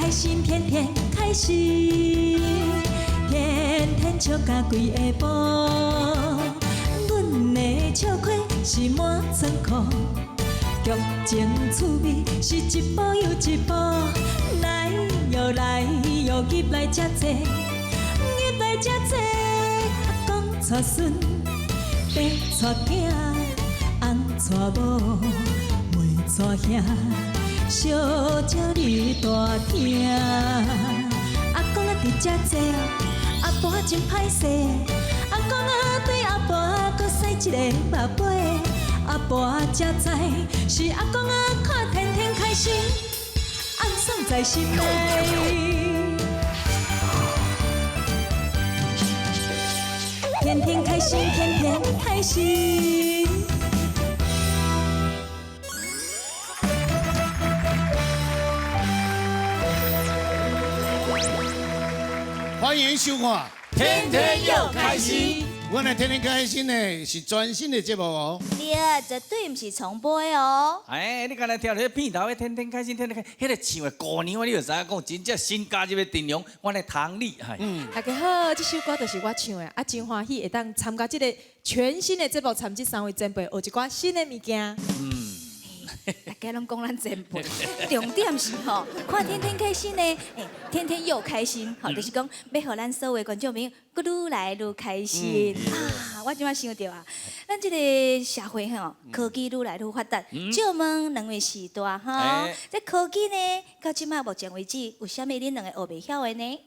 開心，天天開心，天天笑甲規下晡。阮的笑虧是滿倉庫，劇情趣味是一步又一步。來喲來喲，入來遮濟，入來遮濟。阿公帶孫，爸帶囝，翁帶某，妹帶兄，相招你大廳。阿公啊佇遮坐，阿婆真歹勢。阿公啊對阿婆閣使一个目尾，阿婆才知是阿公啊看天天開心，暗爽在心內。天天開心，天天開心。歡迎收看，天天又開心。阮的天天開心呢，是全新的節目哦。對，絕對毋是重播的哦。哎，你剛才聽著彼片頭，天天開心，天天開，彼個唱的姑娘，你就知影講，真正新加入的陣容，阮的唐麗。嗯，大家好，這首歌就是我唱的，啊，真歡喜會當參加這個全新的節目，參這三位前輩學一寡新的物件。大家攏講咱前輩，重點是吼，看天天開心呢，欸，天天又開心，吼，就是講欲予咱所有的觀眾朋友，閣愈來愈開心啊！我這擺想著啊，咱這個社會吼，科技愈來愈發達，借問兩位序大吼，這科技呢，到這擺目前為止，有啥物恁兩個學袂曉的呢？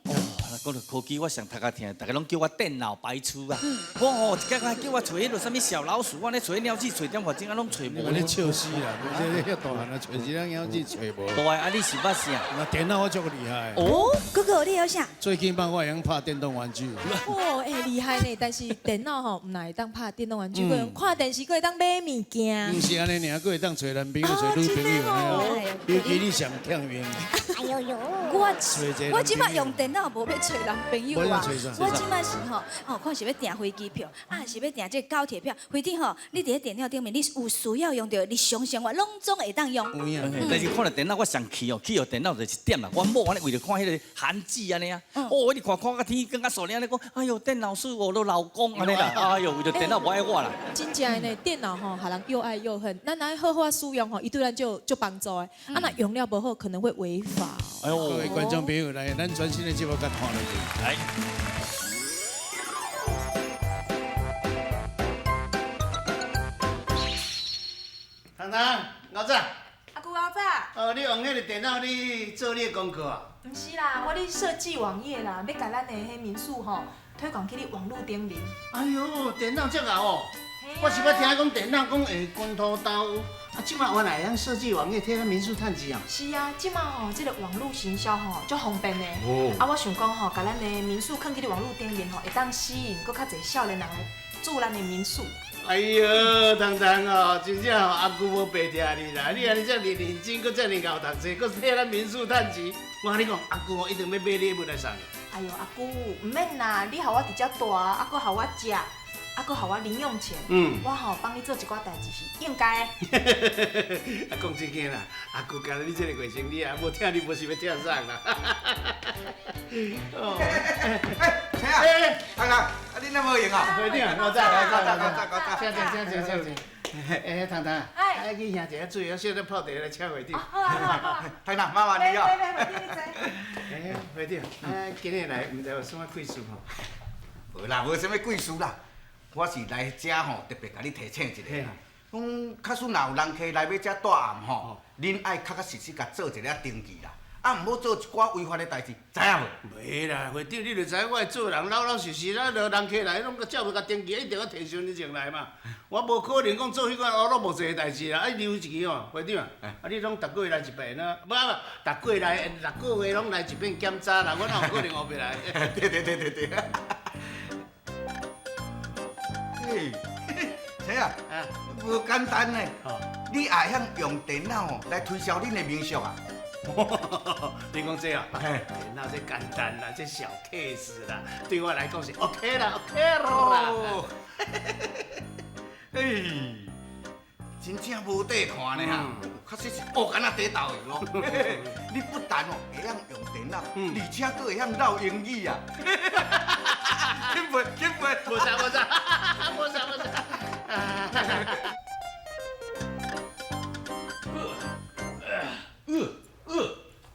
講到科技，我上讀較聽，逐家攏叫我電腦白痴啊！我吼一工叫我揣彼落啥物小老鼠，我咧揣鳥鼠揣點，反正啊攏揣無。我咧笑死啦！你這遐大漢啊，揣一隻鳥鼠揣無。大啊，你是捌啥？那電腦我足厲害。哦，哥哥你曉啥？最起碼我會用拍電動玩具。哦，欸，厲害呢！但是電腦吼，毋但會當拍電動玩具，閣用看電視，閣會當買物件。毋是按呢爾，閣會當揣男朋友、揣女朋友。尤其你上欠用。哎呦呦！我這擺用電腦無欲揣男朋友啊！我這擺是吼，哦，看是欲訂飛機票，啊是欲訂這個高鐵票。飛機吼，你佇咧電腦頂面，你有需要用著，日常生活攏總會當用。但是看著電腦，我上氣哦，氣予電腦就是一點啦。阮某按呢為著看彼个韓劇按呢啊，哦，我一直看看到天光較煞爾按呢講，哎喲，電腦是我的老公按呢啦，哎喲，為著電腦無愛我啦。真正的呢，電腦吼，予人又愛又恨。咱若好好使用吼，伊對咱就足幫助的。啊，若用了無好，可能會違法。哎呦，各位觀眾朋友來，咱全新的節目共看落去。來。糖糖，𠢕早。阿舅𠢕早。哦，你用彼个電腦你做你的功課啊？毋是啦，我咧設計網頁啦，欲共咱的彼民宿吼推廣去咧網路頂面。哎喲，電腦這𠢕哦！我是捌聽講電腦講會拳頭刀，啊，這擺原來會曉設計網頁，替咱民宿趁錢啊？是啊，這擺吼，這個網路行銷吼足方便的。哦。啊，我想講吼，共咱的民宿囥佇咧網路頂面吼，會當吸引閣較濟少年人來住咱的民宿。哎喲，糖糖哦，真正吼，阿舅無白疼你啦！你按呢遮爾認真，閣遮爾𠢕讀冊，閣替咱民宿趁錢，我共你講，阿舅哦一定欲買禮物來送你。哎喲，阿舅，毋免啦，你予我佇遮蹛，啊，閣予我食。啊，閣予我零用錢，我吼幫你做一寡代誌是應該的。啊，講真經啦，阿舅干焦你這个月生你啊，無疼你無是欲疼啥啦。哦，哎，誰啊？糖糖，啊你哪無閒啊？會長，我早，我早，我早，我早，請坐，請坐，請坐。哎，糖糖，哎，去喝一下水，我小咧泡茶來請會長。好啊，好啊，好啊。糖糖，麻煩你哦。來來來，會長你坐。哎，會長，啊，今日來毋知有啥物貴事吼？無啦，無啥物貴事啦。我是來遮吼，特別共你提醒一下啦。講假使若有人客來欲遮蹛暗吼，恁愛確確實實共做一下登記啦，啊，毋好做一寡違法的代誌，知影無？袂啦，會長，你就知我做人老老實實，咱著人客來攏照欲共登記，一定愛提身份證來嘛。我無可能講做彼款烏魯木齊的代誌啦，愛留一支吼，會長啊，啊你攏逐個月來一遍啦，無無，逐個月來六個月攏來一遍檢查啦，我哪有可能烏白來？對對對對對。嘿，誰啊？無簡單呢。你也會曉用電腦來推銷恁的民宿啊？你講這啊？電腦這簡單啦，這小 case 啦，對我來講是 OK 啦，OK 啦。嘿，真正无底看呢哈，确实是学敢若底导游哦。你不但哦会晓用电脑，而且阁会晓落英语啊。钦佩钦佩，无啥无啥，无啥无啥。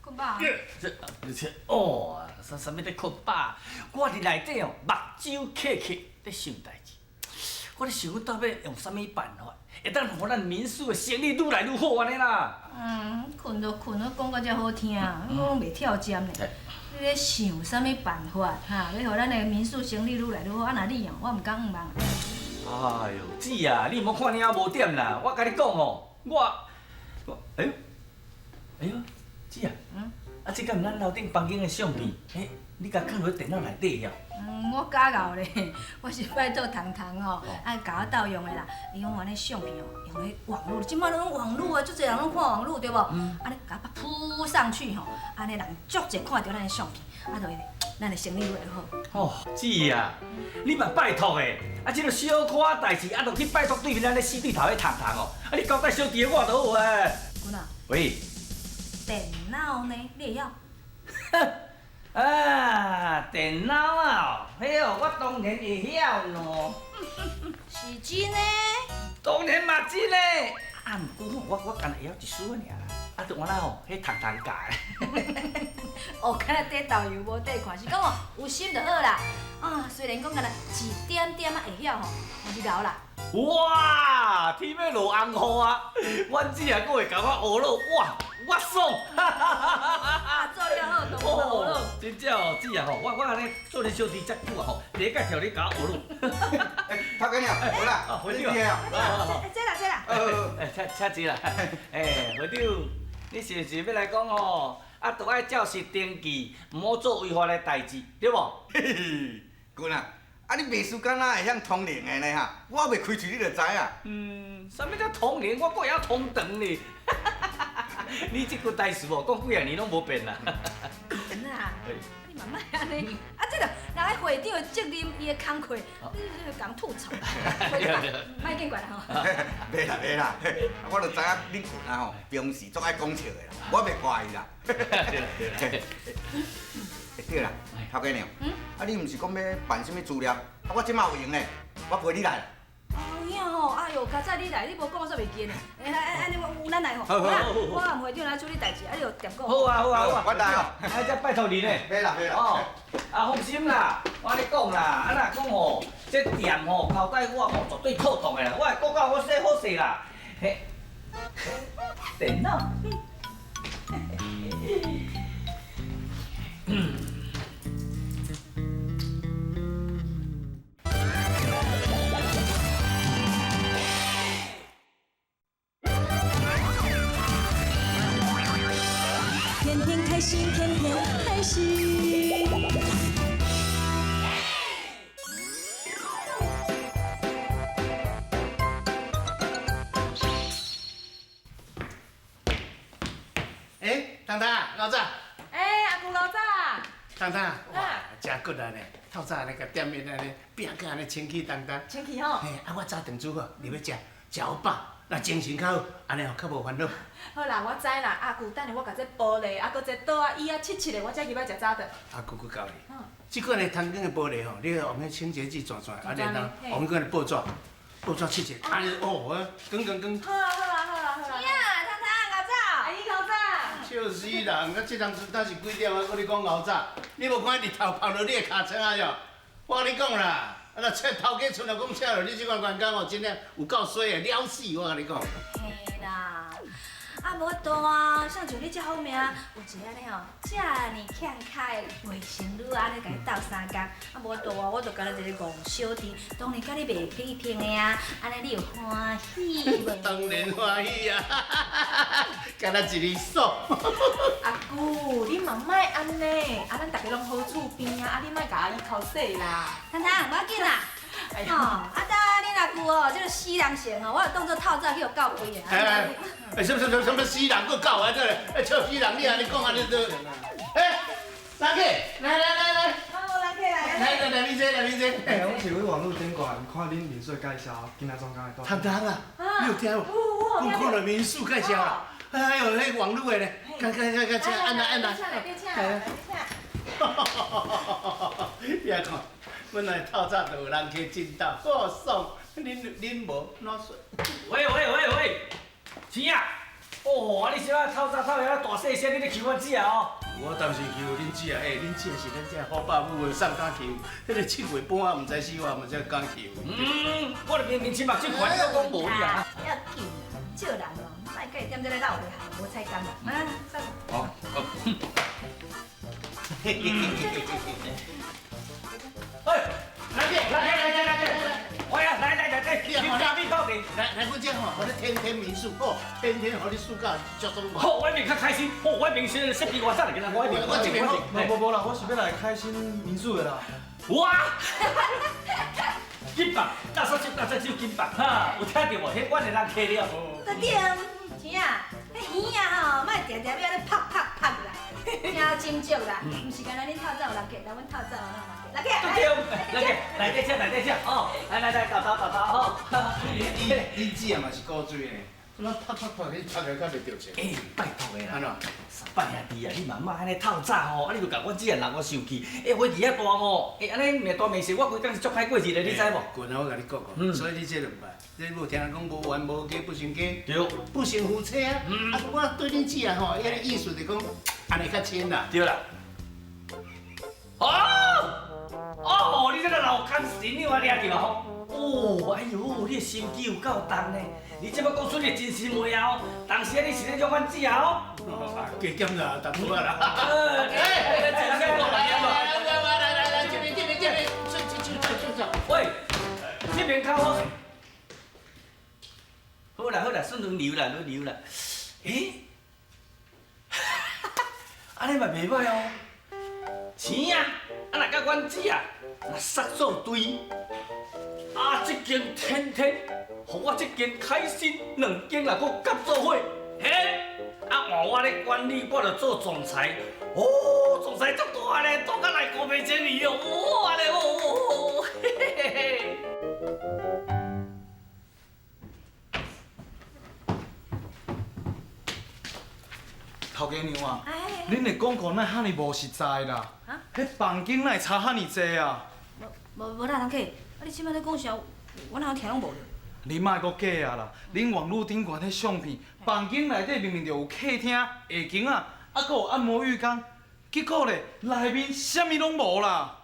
困饱。这哦，啥啥物咧困饱？我伫内底哦，目睭瞌瞌咧想代志。我咧想讲到尾用啥物办法，会当予咱民宿的生意愈来愈好按呢啦。嗯，困就困，我讲甲遮好听，我拢袂跳针呢。你咧想啥物办法？哈，欲予咱的民宿生意愈来愈好？啊，若你哦，我毋敢向望。哎呦，姊啊，你莫看你犹无点啦，我共你讲哦，我，哎呦，哎呦，姊啊，啊，这敢毋咱楼顶房间的相片？欸，你共囥落电脑内底了？嗯，我假𠢕咧，我是拜托糖糖吼，爱共我斗用的啦。伊讲按呢相片哦，用咧网路，这摆拢网路啊，足济人拢看网路对无？按呢共它铺上去吼，按呢人足济看著咱的相片，啊，就会咱的生意越来越好。哦，姊啊，你嘛拜托的，啊，这个小可代志，啊，就去拜托对面咱咧死对头彼糖糖哦，啊，你交代小弟我就好啊。君啊。喂。电脑呢？你会晓？啊，电脑啊，彼哦，我当然会晓咯。是真的？当然嘛真的。啊，毋过我干焦会晓一丝仔尔啦，啊，就按怎吼，彼糖糖教的。哦，敢若底导游无底看，是讲哦，有心就好啦。啊，虽然讲敢若一点点仔会晓吼，嘛是𠢕啦。哇，天欲落红雨啊！阮姊啊，阁会共我学落，哇，我爽！啊，做了好，都学落。真正哦，姊啊吼，我按呢做你小弟遮久啊吼，第一摆听你共我学落。头家娘，好啦，会长，这啦这啦。哎，请坐啦。哎，会长，你是毋是欲来讲吼？啊，著爱照实登记，毋好做违法的代志，对无？嘿嘿，君啊。啊！你袂输敢若会晓通灵的呢哈？我袂开喙你就知啊。嗯，啥物叫通灵？我阁会晓通肠呢。你这句台词哦，讲几仔年拢无变啦。君啊，你嘛莫按呢。啊，这个人的会长的责任，伊的工课，你你共吐槽。莫见怪啦吼。袂啦袂啦，我就知影恁君啊吼，平时足爱讲笑的啦，我袂怪伊啦。对啦对啦。对啦，头家娘，啊你毋是讲欲办啥物资料？啊我这马有闲呢，我陪你来。哦有影吼，哎哟，较早你来，你无讲我煞袂记呢。哎哎，按呢我有咱来吼，我和会长来处理代志，啊你就踮讲。好啊好啊好啊，我来哦。啊这拜托你呢。袂啦袂啦。哦，啊放心啦，我共你讲啦，啊若讲吼，这店吼交代我吼绝对妥当的啦，我会顾到好势好势啦。嘿，电脑。嗯。天天开心，天天开心。哎，糖糖，老早。哎，阿舅老早。糖糖，哇，真骨力呢！透早按呢共店面按呢拼甲按呢清气当当。清气吼。嘿，啊，我早顿煮好，你欲食，食好饱，若精神较好，按呢吼较无烦恼。好啦，我知啦。阿舅，等下我共这玻璃，啊，阁这桌仔椅仔拭拭咧，我才入来食早顿。啊，舅阁教你，这款的汤羹的玻璃吼，你用彼清洁剂转转，啊，然后用彼款的报纸，报纸拭一下，按呢哦，光光光。好啊好啊好啊好啊。呀，糖糖，𠢕早。阿姨𠢕早。笑死人！啊，这当阵敢是几点啊？阁咧讲𠢕早，你无看日头曝落你的尻川啊哟？我共你讲啦，啊若切头家賰来讲切落，你这款员工哦，真正有够衰的，了死！我共你讲。嘿啦，啊无多啊，像像你这好命，有一个按呢吼，遮尔欠卡的外甥女按呢共你斗相共，啊无多啊，我就干焦一个戆小弟，当然佮你袂批评的啊，按呢你有欢喜无？当然欢喜啊，干焦一个爽。阿舅，你嘛莫按呢，啊咱大家拢好厝边啊，啊你莫共阿姨剾洗啦。糖糖，无要紧啦。哦，啊，当恁阿舅哦，这个死人性吼，我就当做透早去予教诲的。哎哎，什么什么什么死人阁教啊？这个，哎，笑死人！你按呢讲按呢就，哎，人客，来来来来。好，人客来啊。来来来，明姐，来明姐。欸，我是伫网路顶悬看恁民宿的介绍，今仔专工来到。糖糖啊，你有听无？我看了民宿介绍啦，哎呦，彼网路的咧，赶赶赶赶，请按啦按啦。来，你来看，本来透早就有人客进到，好爽。恁无哪说？喂喂喂喂，钱啊！哦，啊你啥透早透遐大细声，你咧欺阮姊啊哦？我当时欺负恁姊啊，欸，恁姊是咱这好爸母的，上敢欺负？彼个7月半啊，毋知死活，嘛才敢欺负。嗯，我就明明亲目睭看，你阁讲无你啊？要紧，借人哦，莫佮伊踮这咧闹咧，无彩工啦。啊，走。好，好。喂，来来来来来来，喂啊，来来来来，你咖啡泡茶，来来，阮这吼，予你天天民宿，好，天天予你暑假足爽快。好，我那边较开心，好，我那边先设备偌早就我那边。我这边好。无无啦，我是欲来开心民宿的啦。哇！金榜，大手手大手手金榜，哈，有听到无？彼阮的人客了。对对，钱啊，彼耳啊吼，莫定定欲按呢拍拍拍啦，听斟酌啦，毋是干焦恁透早有人客，来阮透早哪有人客？来客，对对，来客，来这车，来这车，哦，来来来，到头到头吼。恁姊啊嘛是古锥的，怎啊拍拍拍，你拍来较袂著钱？欸，拜托的啦。按怎？三拜兄弟啊，你嘛莫按呢透早吼，啊你就共阮姊啊闹我生气。欸，火气遐大吼，欸，按呢命大命细，我规工是足歹过日的，你知无？滚啊！我共你讲哦，所以你这两摆，你无听人讲无冤无家不成家，对，不成夫妻啊。啊，我对恁姊啊吼，彼个意思就讲，按呢较亲啦。对啦。哦，哦，你这个老奸神，你我掠著吼。哦，哎呦，你的心机有够重呢！你这摆讲出你的真心话啊！当时你是咧约阮姊啊？哦，加减啦，淡薄仔啦。哎，来来来来来来，这边这边这边，坐坐坐坐坐。喂，这边较好。好啦好啦，顺轮流啦，轮流啦。欸，按呢嘛袂䆀哦。钱啊，啊若佮阮姊啊，若杀做对。啊！这间天天，予我这间开心，两间若阁合做伙，嘿！啊，换我咧管理，我就做总裁。哦，总裁足大咧，大甲来五百千里哦！哦，按呢哦，嘿嘿嘿嘿。头家娘啊，恁的广告哪会遐尔无实在啦？彼房间哪会差遐尔济啊？无无啦，人客。啊！你这摆咧讲啥？我哪听拢无着。你莫阁假啊啦！恁网路顶悬彼相片，房间内底明明就有客厅、下间啊，啊，阁有按摩浴缸，结果咧内面啥物拢无啦。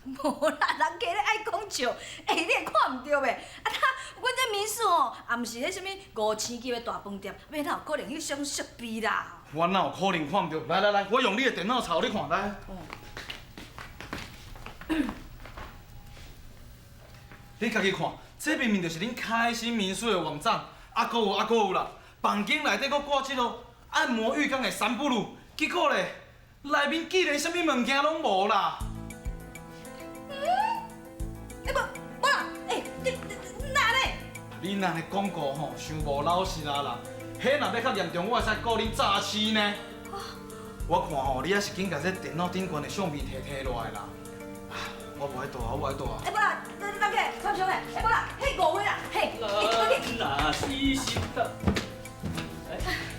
无啦，人家咧爱讲笑，欸，你会看毋著袂？啊，阮这民宿吼，也毋是彼啥物5星级的大饭店，欲哪有可能彼种设备啦？我哪有可能看毋著？来来来，我用你的电脑查予你看，来。你家己看，这明明就是恁开心民宿的网站，啊，阁有啊，阁有啦，房间内底阁挂这个按摩浴缸的三不如，结果咧，内面竟然啥物物件拢无啦。欸，无无啦，欸，你哪咧？你那的广告吼，伤无老实啊啦！彼若欲较严重，我会使告恁诈欺呢。我看吼，你犹是紧共这电脑顶悬的相片提落来啦。我无爱倒啊，我无爱倒啊。欸，无啦，你人客，参详的，欸，无啦，彼误会啦，嘿，那是心的。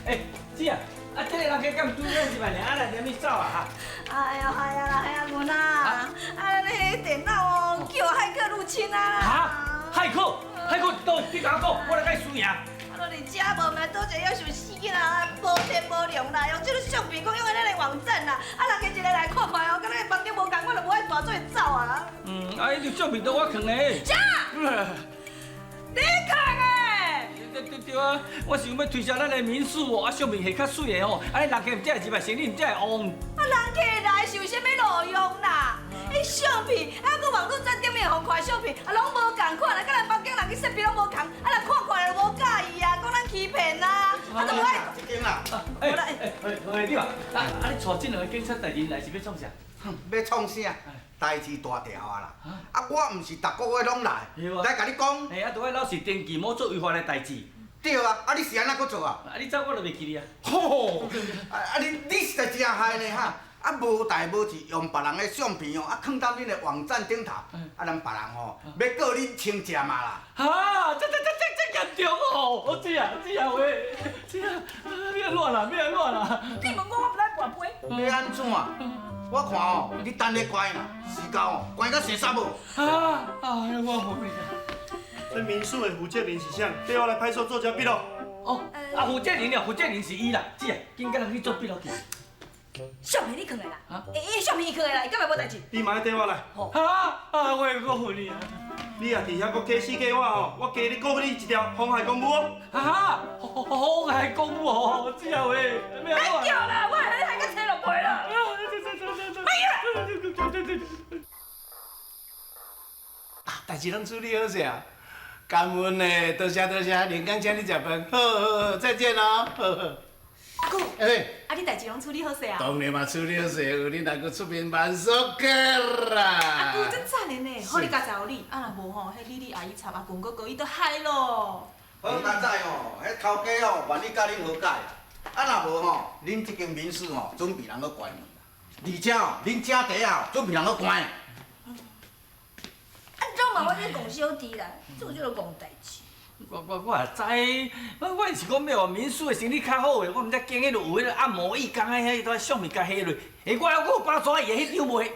欸，姊啊，啊，这个人客敢拄咱入来尔，啊，来连咪走啊哈？哎呀，哎呀啦，哎呀，阮啊，啊，你彼电脑哦，叫骇客入侵啊啦！哈，骇客，骇客，倒，你共我讲，我来共伊输赢。啊，就伫遮无嘛，倒一个夭寿死囡仔，无天无良啦，用这个相片讲用咱的网站啦，啊，人家一个来看看哦，佮咱的房间无仝款，就无爱大做走啊。嗯，啊，彼张相片都我藏的。啥？你藏的？对对对啊！我想欲推销咱的民宿哦，啊，相片下较媠的吼，啊，人客毋才会入来，生意毋才会旺。啊，人客来是有啥物路用啦？彼相片，啊，阁网路站顶面予看相片，啊，拢无仝款啦，佮咱房间人去设备拢无仝，啊，若看看就无佮意啊，讲咱欺骗啊，啊，就无爱。这间啦。欸欸欸，你话，啊啊，你带这两个警察大人来是欲创啥？哼，欲创啥？代志大条啊啦！啊，我毋是逐个月拢来，来共你讲。欸，啊，著爱老实登记，莫做违法的代志。对啊，啊你是按怎阁做啊？啊你走我就袂记哩啊。吼，啊你实在真害呢哈！啊，无代无志用别人的相片哦，啊，囥踮恁的网站顶头，啊，咱别人吼欲告恁侵占啊啦！哈，这严重哦！我姐啊，姐啊喂，姐啊，欲按怎啦？欲按怎啦？你问我，我毋知跋杯。欲按怎？我看哦，你等咧关啦，时到哦，关到生杀无？啊！哎呀，我无你。这民宿的负责人是啥？缀我来派出所做一下笔录。哦，啊，负责人了，负责人是伊啦，姐啊，紧佮人去做笔录去。相片你囥的啦？欸，相片伊囥的啦，伊敢会无代志？你嘛爱缀我来。哈！啊，我会阁恨你啊！你若伫遐阁假死假活吼，我加你告你一条妨害公务哦。哈！妨害公务哦，姐啊喂，别叫啦，我会你害到车落飞啦！啊，代志拢处理好势啊！感恩呢，多谢多谢，连工请你食饭，好好好，再见咯，好好。阿姑，欸，啊，你代志拢处理好势啊？当然嘛处理好势，有恁两个出面万事过啦。阿姑真赞的呢，好你佳哉有你，啊若无吼，彼李丽阿姨插阿群哥哥伊都害咯。好佳哉哦，彼头家哦愿意佮恁和解，啊若无吼，恁这间民宿吼准备人阁关门，而且哦，恁遮茶仔准备人阁关。啊，怎嘛我这戆小弟啦，做这个戆代志。我也知，我是讲欲予民宿的生意较好的，我毋知经彼落有彼个按摩浴缸的彼个相片共下落，欸，我还阁有包纸伊的彼张袂？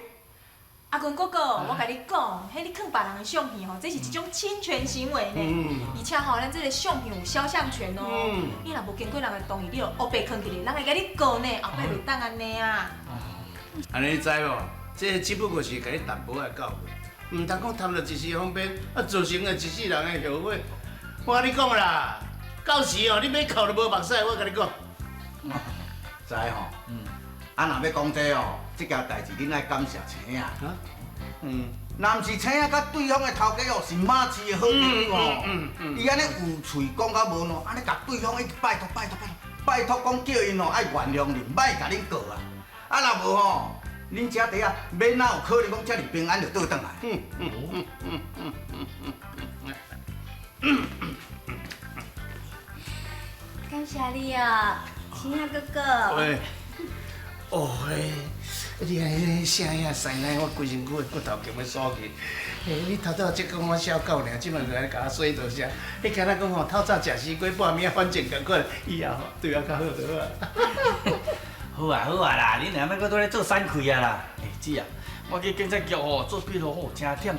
阿群哥哥，我共你讲，彼你囥别人的相片吼，这是一种侵权行为呢。而且吼，咱这个相片有肖像权哦。你若无经过人的同意，你就乌白囥伫咧，人会共你告呢，后摆袂当按呢啊。按呢你知无？这只不过是共你淡薄仔教训，毋通讲贪著一时方便，啊造成了一世人的后悔。我共你讲啦，到时哦，你欲哭都无目屎，我共你讲。知吼？啊，若欲讲这哦，这件代志恁爱感谢星仔。若毋是星仔佮对方的头家哦是马市的好朋友哦，伊按呢有喙讲甲无脑，按呢共对方一直拜托拜托拜托拜托，讲叫𪜶哦爱原谅恁，莫共恁告啊。啊，若无吼，恁遮茶仔欲哪有可能讲遮尔平安就倒转来？感谢你啊，星仔哥哥。喂，哦嘿，你看彼个声影师奶，我规身躯的骨头强欲酥去。欸，你头拄仔才讲我痟够尔，这摆就来共我洗多声。你敢若讲吼，透早食西瓜，半暝反正仝款，以后吼对我较好就好啊。好啊好啊啦，恁两个阁拄咧做散开啊啦。欸，姊啊，我去警察局吼做笔录吼，真忝，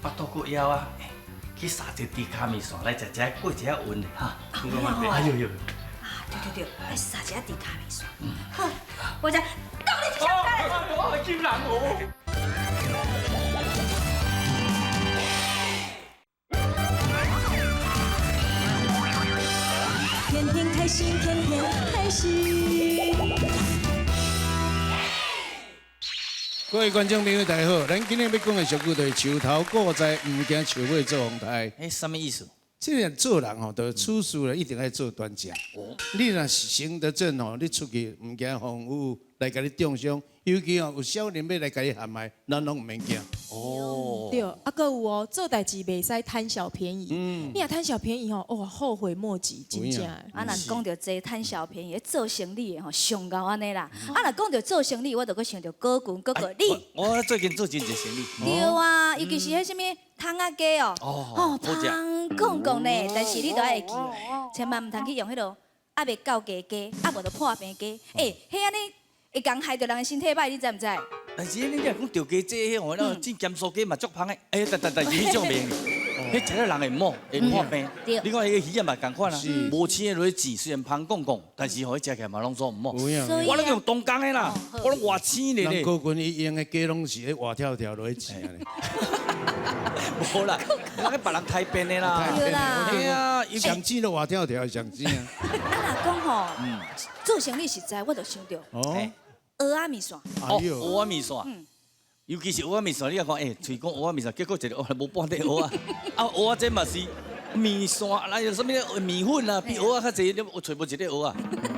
腹肚阁枵啊。去杀一个猪跤面线来食食，过一下运哈。哎呦呦！啊，对对对，来杀一下猪跤面线。好，我才到你这下我金人哦。天天开心，天天开心。各位观众朋友，大家好！咱今日欲讲的俗语就是树头顾在，毋惊树尾做风台。欸，啥物意思？这个做人吼，就处事咧，一定爱做端正。你若是行得正吼，你出去毋惊风雨来共你中伤，尤其吼有小人欲来共你陷害，咱拢毋免惊。哦，对，啊，阁有哦，做代志袂使贪小便宜。你若贪小便宜吼，哇，后悔莫及，真正。啊，若讲著这贪小便宜，做生意的吼上𠢕按呢啦。啊，若讲著做生意，我就阁想著高群哥哥你。我最近做真济生意。对啊，尤其是彼啥物窗仔鸡哦，哦，芳讲讲呢，但是你都爱会记，千万毋通去用彼落犹未到鸡鸡，啊无就破病鸡，欸，彼按呢会共害著人的身体歹，你知毋知？但是你若讲著鸡这彼吼，那煎咸酥鸡嘛足芳的，欸，但是彼种袂用，彼食了人会冒，会破病。你看彼个鱼仔嘛仝款啊，无生的落去煎，虽然芳讲讲，但是予伊食起来嘛拢总毋冒。我拢用东江的啦，我拢活生的咧。高群伊用的鸡拢是彼活跳跳落去煎的。无啦，人去别人刣变的啦。对啦。对啊，上煎都活跳跳上煎啊。啊，若讲吼，做生意实在，我就想著。蚵仔面线。哦，蚵仔面线。尤其是蚵仔面线，你若看，欸，喙讲蚵仔面线，结果一个哦，无半块蚵仔。啊，蚵仔这嘛是面线，那有啥物面粉啊，比蚵仔较济，你有揣无一个蚵仔。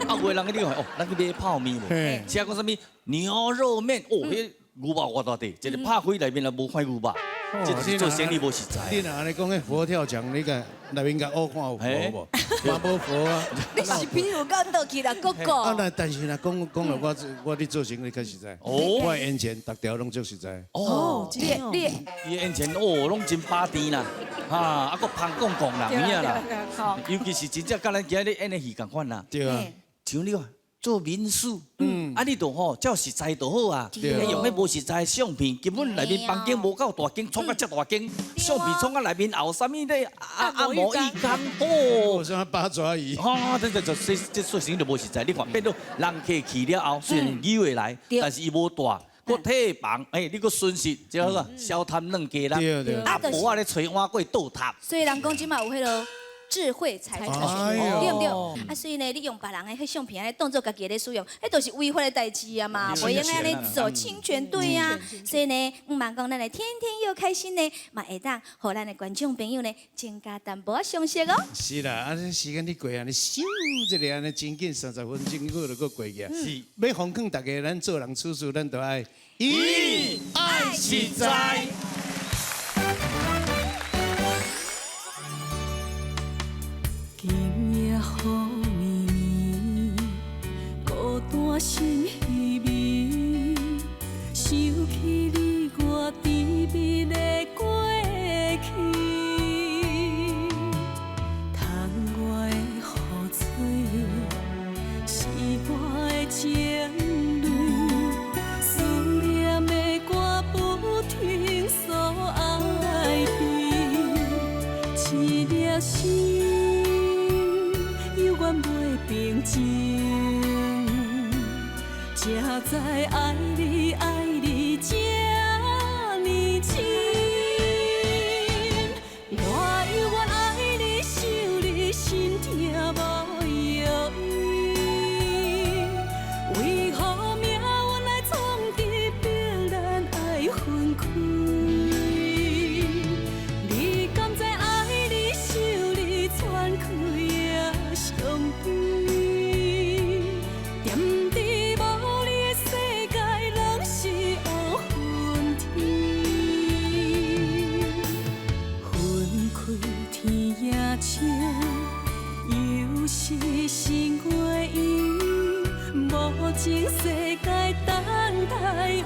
啊，有的人去你看，哦，咱去买泡面无？写讲啥物牛肉面，哦，彼牛肉偌大块，一个拍开内面也無塊牛肉，這就是做生意無實在。你若按呢講，彼佛跳牆，你共內面共挖看有佛無？嘛無佛啊。你是比如講倒去啦，哥哥。啊，那但是若講講了，我咧做生意較實在。我的煙錢逐條攏足實在。哦，你伊的煙錢哦，攏真巴甜啦，哈，啊，閣芳講講啦，有影啦。尤其是真正佮咱今日演的戲仝款啦。對啊。像你看做民宿，啊，你就吼照實在就好啊。你用彼無實在的相片，根本內面房間無夠大間，創甲遮大間，相片創甲內面後啥物咧按摩浴缸，哦，啥八爪魚，哈，這這做生意就無實在。你看變做人客去了後，雖然遊會來，但是伊無住。閣退房，欸，你閣損失，這好啊，小貪兩家啦，啊，無啊咧揣碗粿倒塔。所以人講這馬有彼个智慧財產權，對毋對？啊，所以呢，你用別人的彼相片按呢當做家己咧使用，彼都是違法的代誌啊嘛，袂用按呢做侵權對啊。所以呢，毋茫講咱來天天又開心呢，嘛會當予咱的觀眾朋友呢增加淡薄仔常識哦。是啦，啊，這時間咧過按呢，咻一下按呢真緊，30分鐘過就閣過去啊。是，欲奉勸大家，咱做人處事，咱都愛以愛實在。今夜雨绵綿，孤單心稀微，想起你我甜蜜的過去，窗外的雨水是我的情淚，思念的歌不停诉哀悲，一粒心。犹原袂平静，才知愛你愛你這呢深。我猶原愛你，想你，心疼無藥醫。為何命運來創治，逼咱愛分開？你敢知愛你，想你，喘氣也傷悲。踮佇無你的世界，攏是烏雲天。分開天也青，又是新月圓。無情世界等待有